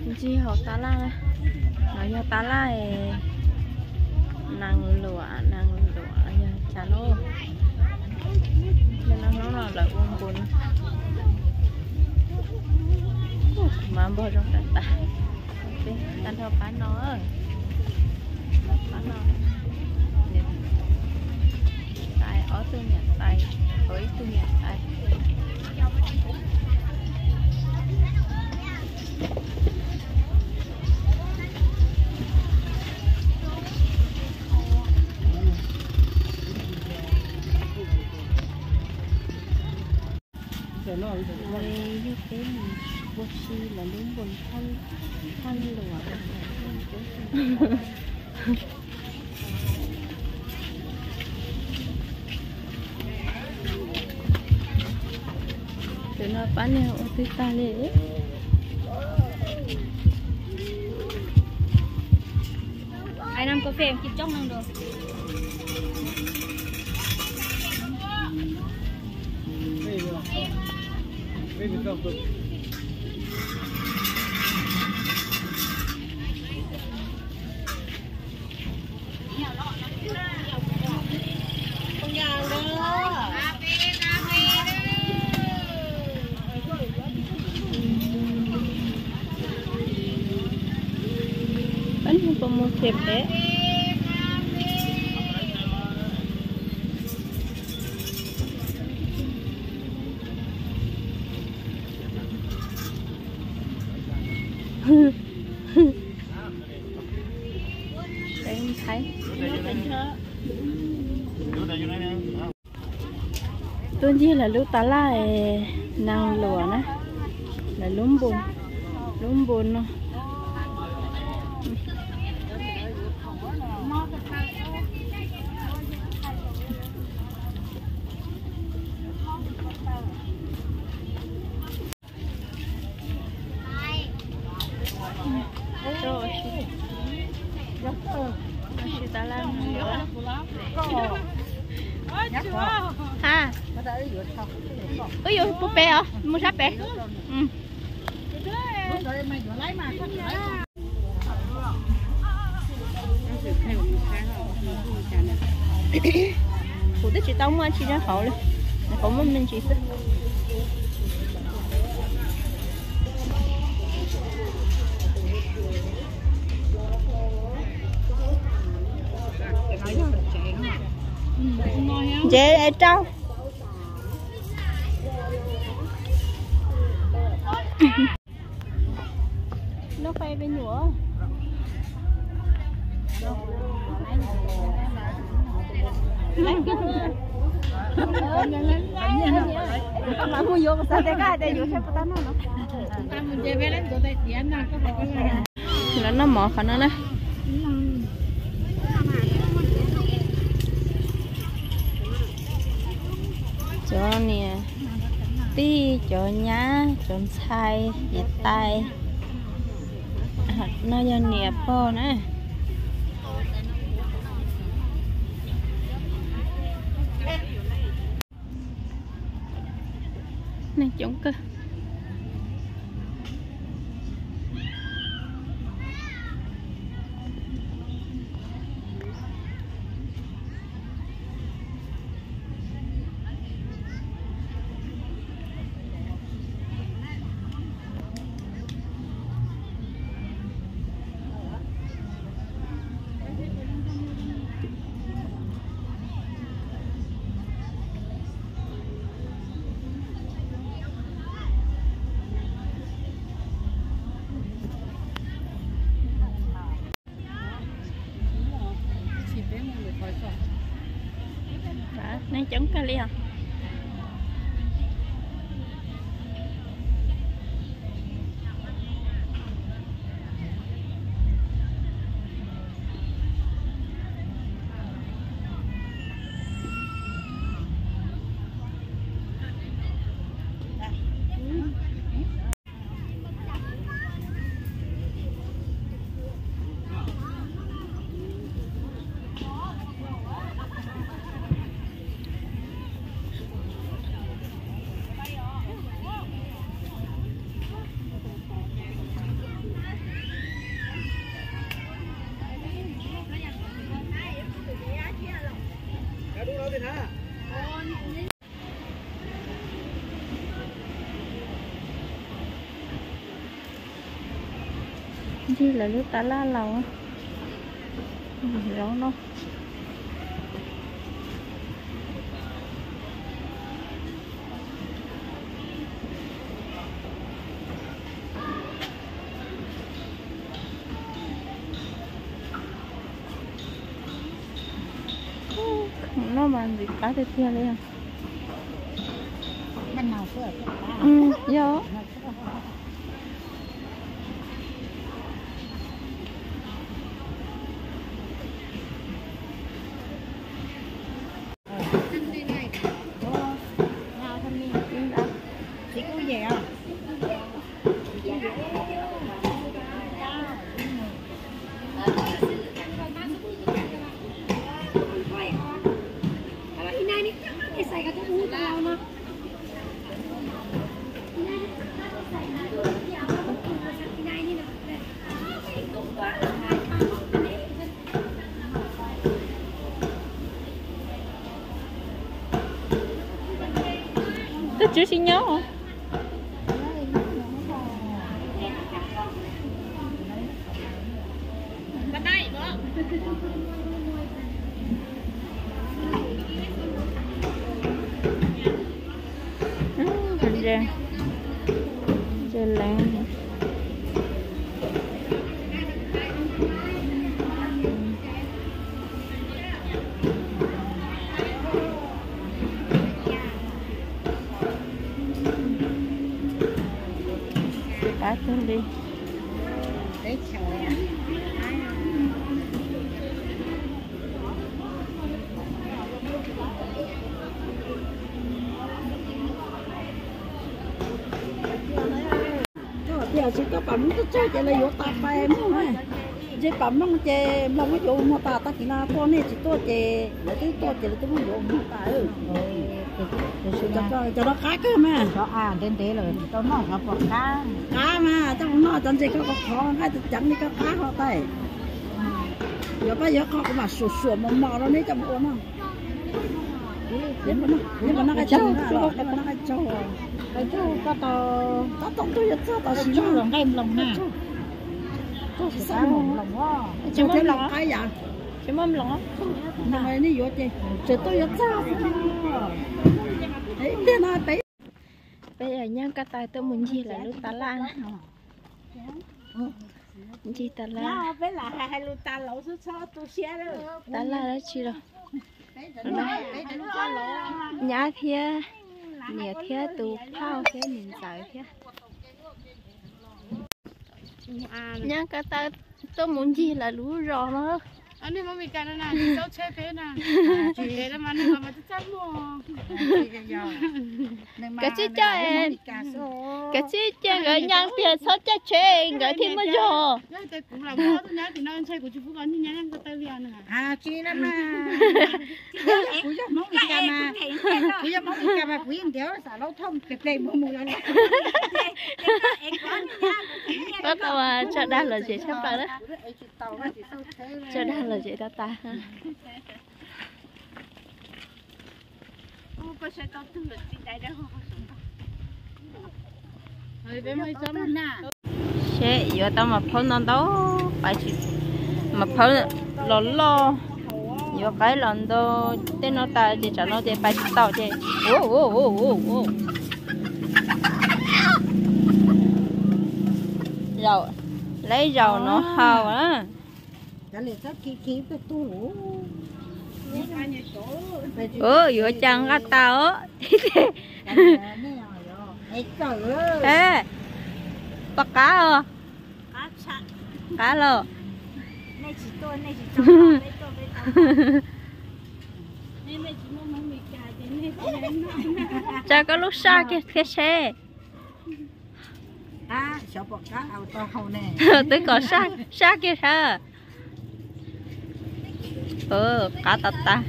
Ncig hauv tab laj na, no yog tab laj nees luam, nees luam los yog cas lauj. Yog no hnub no lawv ua npun no. Mas npog zoo tas tas. Tag nrho pab no, pab no, tais, ob tug niam tais, ib tug niam tais. Yog peb mus ua si lawv lub npun thaj luam. Tus no pab niag ua twg tag li. Ai năm cà phê em kịp chốc năng được. Pab niag puas mus khiav pem. Saib ntxhais. Tuaj ncig lawv lub tas laj nees luam na, lawv lub npun, lub npun no. Ha, wb yuav pub pem os, mus sab pem. Kuv twb tsis tau muaj tsi nyob hauv li, hauv muaj me ntsis xwb. Ntsev rau. Lub qe me nyuam. Koj mam mus yuav, kuv xav tias koj hais tias yuav seb puas tau noj no. Lawv noj mov qhov no na. Cov niam tij, cov nyab, cov ntxhais, niam tais, no yog niam pog na. Neeg coob kawg. Neeg coob kawg li os. Ncig lawv lub tas laj laus zaub no. Khoom no mas ntxim qab tiag tiag li. Yog. Tus tswv tsis nyob. Ntses lev. Qab tag li. Tiam sis koj pam Hmoob tuaj txog ces lawv yuav tas pais mloog. Ntshe pam mloog ces mloog yuav muag tas, tag kis no tuaj nej tsis tuaj ces lawv twb tuaj ces lawv twb muab yuav muag tas. Cov no qab kawg mas. Qab mas coj mus noj cov ntses koj qhov qhov nqaij ceev li koj qab ho tas. Yuav pab yuav qhov kuv mam suam suam mos mos rau neb coj mus ua noj. Neb puas noj qe tsaug? Neb puas noj qe tsaug? Tab tom tuaj yuav txog tam sim no. Tsis muaj mloog qab yam. Tsis muaj mloog. Nej yuav ces tseem tuaj yuav txog. Tiag no peb. Peb nyob ko taw tuaj mus ncig lawv lub tas laj. Ncig tas laj. Tas laj dab tsi los? Nyab thiab niam thiab tus phauj thiab niam ntxawm thiab. Nyob ko taw tuaj mus ncig lawv lub zos no. Kav tsij caij, kav tsij caij nkawd nyaab tiag txhob caij tsheb nkawd thiaj muaj zog. Kuv yog Hmoob Meskas mas, kuv yog Hmoob Meskas mas kuv yeej ntiav xav laub thooj pleg pleg mus mus los los. Koj tau tso dag lom zem tshaj plaws na. Tso dag lom zem tag tas. Seb yuav tau mas phauj no ntau, pais tsis, mas phauj los loj, yuav qaib los ntau, tej no tas ces tsam no ces pais tsis tau ces. Lawv zaum no haus na. Yuav cas nqa tas os. Pom qab os. Qab los. Tsa koj lub saj kiag thiab seb. Twb kom saj kiag sab. Qab tas tas.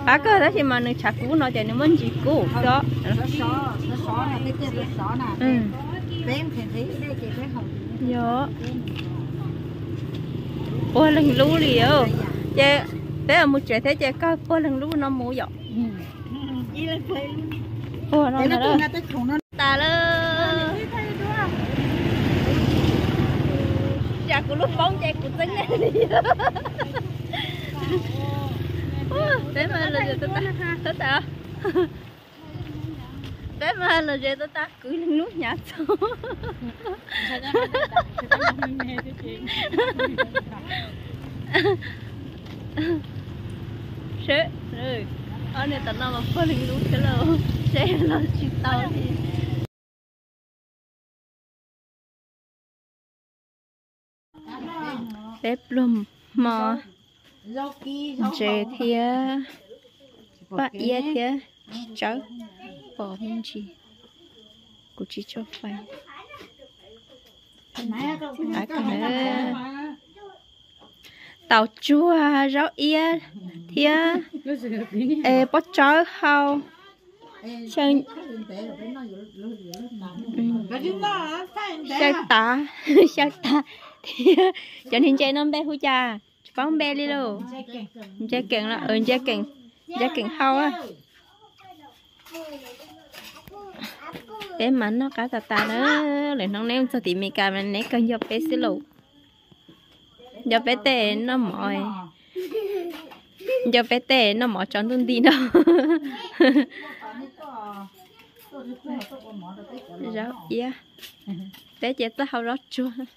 Qab kawg tab sis mas nws tshav kub no ces nws muaj ntsis kub xwb. Yog. Puag leeg lub li. Ces peb mus tsev thiab ces kawg puag leeg lub no mus yom. Puag no tas lawm. Ntxim qab tiag tiag li. Lub poob ces kuv txeeb li. Peb mas los ze tuaj tag, peb mas los ze tuaj tag kwv leej lub hnyav txog. Seb, ob niag tom no mas puag leej lub thiab lauj, seb los tsis tau li. Peb pluag hmo, ntses thiab paj iab thiab tsawb pom me ntsis, kuv tsis tso fais. Taus tsuag, zaub iab thiab pob tsawb hau, xyaw tav, xyaw tav thiab. Cov niag ntses no npe hu cas? Tsis paub npe li lauj. Ntses keem los, ntses keem, ntses keem hau. Peb mas noj qab tas tas na, lwm hnub neb mus txog tim Meskas mas neb kawg nco peb xwb lauj. Nco peb tej noj mov, nco peb tej noj mov tsaus ntuj nti no. Zaub iab, peb ces txawj hau zaub tsuag.